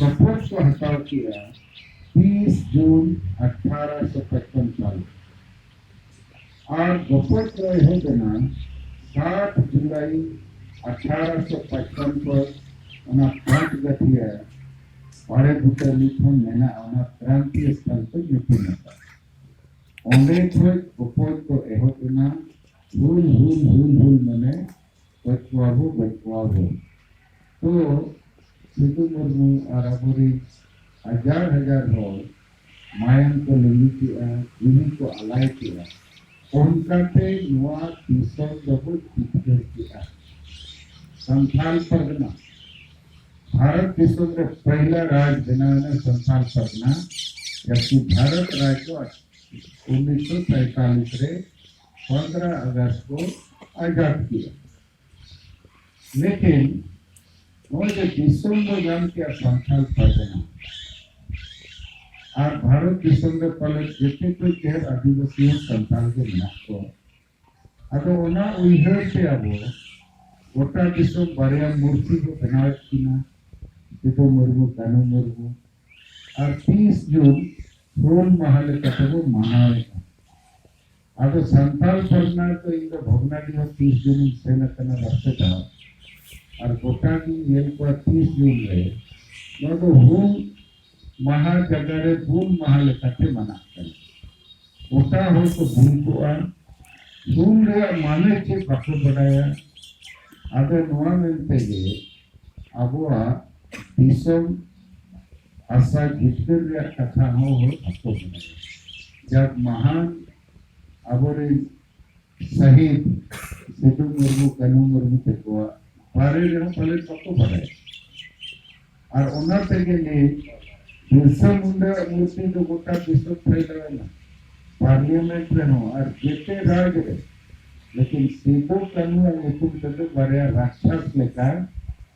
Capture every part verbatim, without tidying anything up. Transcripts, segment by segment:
ᱥᱚᱯᱚᱛ ᱠᱚ ᱦᱟᱛᱟᱣ ᱠᱮᱫᱼᱟ ᱛᱤᱥ ᱡᱩᱱ ᱟᱴᱷᱟᱨᱚᱥᱚ ᱯᱟᱸᱪᱯᱟᱱᱱᱚ ᱥᱟᱞ᱾ ᱟᱨ ᱜᱚᱯᱚᱡ ᱫᱚ ᱮᱦᱚᱵ ᱮᱱᱟ ᱥᱟᱛ ᱡᱩᱞᱟᱭ ᱟᱴᱷᱟᱨᱚᱥᱚ ᱯᱟᱸᱪᱯᱟᱱᱱᱚ ᱠᱷᱚᱱ᱾ ᱚᱱᱟ ᱯᱟᱸᱪ ᱜᱟᱹᱴᱷᱤᱭᱟᱹ ᱵᱟᱲᱮ ᱵᱩᱴᱟᱹ ᱱᱤᱛ ᱦᱚᱸ ᱢᱮᱱᱟᱜᱼᱟ, ᱚᱱᱟ ᱠᱨᱟᱱᱛᱤᱭᱚ ᱥᱛᱷᱟᱱ ᱠᱚ ᱧᱩᱛᱩᱢ ᱟᱠᱟᱫ᱾ ᱚᱸᱰᱮ ᱠᱷᱚᱱ ᱜᱚᱯᱚᱡ ᱫᱚ ᱮᱦᱚᱵ ᱮᱱᱟ᱾ ᱦᱩᱞ, ᱦᱩᱞ, ᱦᱩᱞ, ᱦᱩᱞ, ᱢᱟᱱᱮ ᱜᱚᱡ ᱠᱚᱣᱟ ᱵᱚ, ᱜᱚᱡ ᱠᱚᱣᱟ ᱵᱚ᱾ ᱛᱚ ᱥᱤᱫᱩ ᱢᱩᱨᱢᱩ ᱟᱨ ᱟᱵᱚᱨᱮᱱ ᱦᱟᱡᱟᱨ ᱦᱟᱡᱟᱨ ᱦᱚᱲ ᱢᱟᱭᱟᱢ ᱠᱚ ᱞᱤᱸᱜᱤ ᱠᱮᱜᱼᱟ, ᱡᱤᱣᱤ ᱠᱚ ᱟᱞᱟᱭ ᱠᱮᱜᱼᱟ᱾ ᱚᱱᱠᱟᱛᱮ ᱱᱚᱣᱟ ᱫᱤᱥᱚᱢ ᱫᱚᱵᱚ ᱡᱤᱛᱠᱟᱹᱨ ᱠᱮᱜᱼᱟ᱾ ᱥᱟᱱᱛᱟᱞ ᱯᱟᱨᱜᱟᱱᱟ, ᱵᱷᱟᱨᱚᱛ ᱫᱤᱥᱚᱢ ᱨᱮ ᱯᱟᱦᱞᱟ ᱨᱟᱡᱽ ᱵᱮᱱᱟᱣ ᱮᱱᱟ ᱥᱟᱱᱛᱟᱞ ᱯᱟᱨᱜᱟᱱᱟ, ᱡᱟᱵᱠᱤ ᱵᱷᱟᱨᱚᱛ ᱨᱟᱡᱽ ᱫᱚ ᱩᱱᱤᱥᱥᱚ ᱥᱟᱭᱛᱟᱞᱤᱥ ᱨᱮ ᱯᱚᱱᱫᱽᱨᱚ ᱟᱜᱚᱥᱴ ᱠᱚ ᱟᱡᱟᱫ ᱠᱮᱜᱼᱟ᱾ ᱞᱮᱠᱤᱱ ᱱᱚᱜᱼᱚᱭ ᱡᱮ ᱫᱤᱥᱚᱢ ᱵᱚ ᱧᱟᱢ ᱠᱮᱜᱼᱟ ᱥᱟᱱᱛᱟᱞ ᱯᱟᱨᱜᱟᱱᱟ, ᱟᱨ ᱵᱷᱟᱨᱚᱛ ᱫᱤᱥᱚᱢ ᱨᱮ ᱯᱟᱞᱮ ᱡᱮᱛᱮ ᱠᱷᱚᱱ ᱰᱷᱮᱨ ᱟᱹᱫᱤᱵᱟᱹᱥᱤ ᱦᱚᱸ ᱥᱟᱱᱛᱟᱞ ᱜᱮ ᱢᱮᱱᱟᱜ ᱠᱚᱣᱟ᱾ ᱟᱫᱚ ᱚᱱᱟ ᱩᱭᱦᱟᱹᱨ ᱛᱮ ᱟᱵᱚ ᱜᱚᱴᱟ ᱫᱤᱥᱚᱢ ᱵᱟᱨᱭᱟ ᱢᱩᱨᱛᱤ ᱵᱚ ᱵᱮᱱᱟᱣᱮᱫ ᱠᱤᱱᱟ, ᱥᱤᱫᱩ ᱢᱩᱨᱢᱩ, ᱠᱟᱹᱱᱦᱩ ᱢᱩᱨᱢᱩ, ᱟᱨ ᱛᱤᱥ ᱡᱩᱱ ᱦᱩᱞ ᱢᱟᱦᱟ ᱞᱮᱠᱟ ᱛᱮᱵᱚ ᱢᱟᱱᱟᱣᱮᱫᱼᱟ᱾ ᱟᱫᱚ ᱥᱟᱱᱛᱟᱞ ᱯᱟᱨᱜᱟᱱᱟ ᱫᱚ ᱤᱧ ᱫᱚ ᱵᱷᱚᱜᱽᱱᱟᱰᱤ ᱦᱚᱸ ᱛᱤᱥ ᱡᱩᱱ ᱤᱧ ᱥᱮᱱ ᱟᱠᱟᱱᱟ ᱵᱟᱨ ᱯᱮ ᱫᱷᱟᱣ, ᱟᱨ ᱜᱚᱴᱟ ᱜᱤᱧ ᱧᱮᱞ ᱠᱚᱣᱟ ᱛᱤᱥ ᱡᱩᱱ ᱨᱮ ᱱᱚᱣᱟ ᱫᱚ ᱦᱩᱞ ᱢᱟᱦᱟ ᱡᱟᱭᱜᱟ ᱨᱮ ᱦᱩᱞ ᱢᱟᱦᱟ ᱞᱮᱠᱟᱛᱮ ᱢᱟᱱᱟᱜ ᱠᱟᱱᱟ᱾ ᱜᱚᱴᱟ ᱦᱚᱲ ᱠᱚ ᱵᱷᱩᱞ ᱠᱚᱜᱼᱟ, ᱦᱩᱞ ᱨᱮᱭᱟᱜ ᱢᱟᱱᱮ ᱪᱮᱫ ᱵᱟᱠᱚ ᱵᱟᱰᱟᱭᱟ᱾ ᱟᱫᱚ ᱱᱚᱣᱟ ᱢᱮᱱᱛᱮ ᱜᱮ ᱟᱵᱚᱣᱟᱜ ᱫᱤᱥᱚᱢ ᱟᱥᱟ ᱡᱤᱛᱠᱟᱹᱨ ᱨᱮᱭᱟᱜ ᱠᱟᱛᱷᱟ ᱦᱚᱸ ᱦᱚᱲ ᱵᱟᱠᱚ ᱵᱟᱰᱟᱭᱟ᱾ ᱡᱟᱠ, ᱢᱟᱦᱟᱱ ᱟᱵᱚᱨᱮᱱ ᱥᱟᱹᱦᱤᱫ ᱥᱤᱫᱩ ᱢᱩᱨᱢᱩ, ᱠᱟᱹᱱᱦᱩ ᱢᱩᱨᱢᱩ ᱛᱟᱠᱚᱣᱟᱜ ᱵᱟᱨᱮ ᱨᱮᱦᱚᱸ ᱯᱟᱞᱮᱱ ᱵᱟᱠᱚ ᱵᱟᱰᱟᱭᱟ᱾ ᱟᱨ ᱚᱱᱟ ᱛᱮᱜᱮ ᱱᱤᱛ ᱵᱤᱨᱥᱟ ᱢᱩᱱᱰᱟᱣᱟᱜ ᱢᱩᱨᱛᱤ ᱫᱚ ᱜᱚᱴᱟ ᱫᱤᱥᱚᱢ ᱯᱷᱮᱞᱟᱣ ᱮᱱᱟ, ᱯᱟᱨᱞᱤᱭᱟᱢᱮᱱᱴ ᱨᱮᱦᱚᱸ ᱟᱨ ᱡᱮᱛᱮ ᱨᱟᱡᱽ ᱨᱮ᱾ ᱞᱮᱠᱤᱱ ᱥᱤᱫᱩ ᱠᱟᱹᱱᱦᱩᱣᱟᱜ ᱧᱩᱛᱩᱢ ᱛᱮᱫᱚ ᱵᱟᱨᱭᱟ ᱨᱟᱠᱥᱟᱥ ᱞᱮᱠᱟ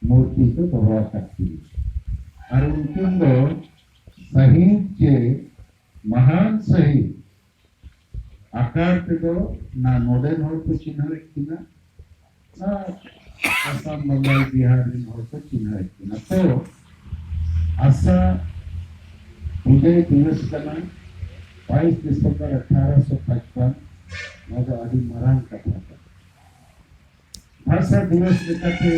ᱢᱩᱨᱛᱤ ᱠᱚ ᱫᱚᱦᱚ ᱟᱠᱟᱫ ᱠᱤᱱᱟ᱾ ᱟᱨ ᱩᱱᱠᱤᱱ ᱫᱚ ᱥᱟᱹᱦᱤᱫ ᱪᱮ ᱢᱟᱦᱟᱱ ᱥᱟᱹᱦᱤᱫ ᱟᱠᱟᱨ ᱛᱮᱫᱚ ᱱᱟ ᱱᱚᱰᱮᱱ ᱦᱚᱲ ᱠᱚ ᱪᱤᱱᱦᱟᱹᱣᱮᱫ ᱠᱤᱱᱟ, ᱱᱟ ᱟᱥᱟᱢ, ᱵᱟᱝᱜᱟᱞ, ᱵᱤᱦᱟᱨ ᱨᱮᱱ ᱦᱚᱲ ᱠᱚ ᱪᱤᱱᱦᱟᱹᱣᱮᱫ ᱠᱤᱱᱟ᱾ ᱛᱚ ᱵᱷᱟᱥᱟ ᱵᱤᱡᱚᱭ ᱫᱤᱵᱚᱥ ᱠᱟᱱᱟ, ᱵᱟᱭᱤᱥ ᱰᱤᱥᱮᱢᱵᱚᱨ ᱟᱴᱷᱟᱨᱚᱥᱚ ᱯᱟᱸᱪᱯᱟᱱᱱᱚ᱾ ᱱᱚᱣᱟ ᱫᱚ ᱟᱹᱰᱤ ᱢᱟᱨᱟᱝ ᱠᱟᱛᱷᱟ ᱠᱟᱱᱟ᱾ ᱵᱷᱟᱥᱟ ᱫᱤᱵᱚᱥ ᱞᱮᱠᱟᱛᱮ